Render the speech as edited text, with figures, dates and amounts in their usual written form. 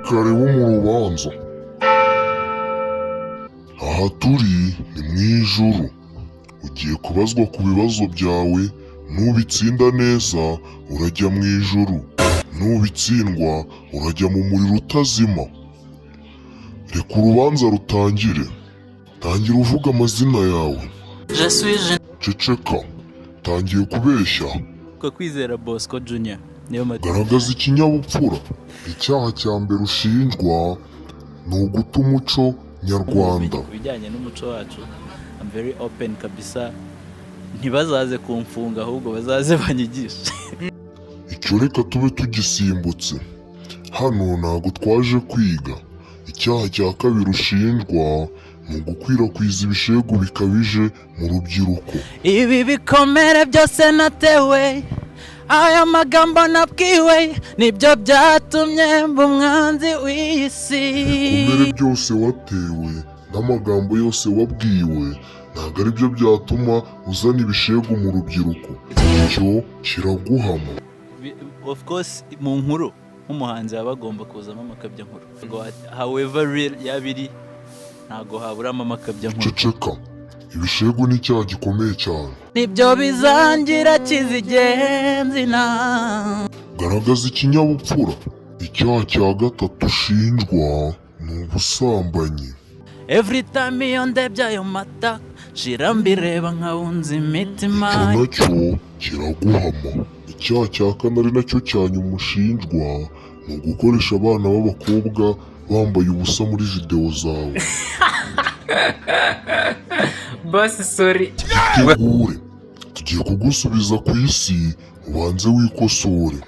Karibu mu rubanza. Aha turi ni mu ijuru. Ugiye kubazwa ku bibazo byawe, nubitsinda neza urajya mu ijuru, nubitsindwa urajya mu muriro utazima. Reka urubanza rutangire. Tangira uvuga amazina yawe. Je suis Ceceka, tangiye kubeshya. Kwa Kwizera Bosco Junior niyo mazina. Garagaza ikinyabupfura. Icyaha cya mbere ushinjwa ni uguta umuco nyarwanda. Ku bijyanye n'umuco wacu, I'm very open kabisa. Ntibazaze kumfunga, ahubwo bazaze banyigishe. Icyo reka tube tugisimbutse. Hano ntabwo twaje kwiga. Icyaha cya kabiri ushinjwa ni ugukwirakwiza ibishegu bikabije mu rubyiruko. Ibi bikomere byose natewe, aya magambo nabwiwe, nibyo byatumye mba umwanzi w'iyi si. Ibikomere byose watewe n'amagambo yose wabwiwe ntabwo ari byo byatuma uzana ibishegu mu rubyiruko. Icyo kiraguhama. Of course, mu nkuru nk'umuhanzi baba bagomba kuzamo amakabya nkuru. Ngo however real yaba iri, ntabwo haburamo amakabya nkuru. Ceceka. Ibishegu ni icyaha gikomeye cyane. Nibyo bizangira kizigenzi na Garagaza ikinyabupfura. Icyaha cya gatatu ushinjwa ni ubusambanyi. Every time iyo ndebye ayo mata shira, mbireba nkabunza imitima. Icyo nacyo kiraguhama. Icyaha cya kane, ari nacyo cya nyuma ushinjwa, ni ugukoresha abana b'abakobwa bambaye ubusa muri videwo zawe. Boss, sorry. Itegure, tugiye kugusubiza ku isi, ubanze wikosore.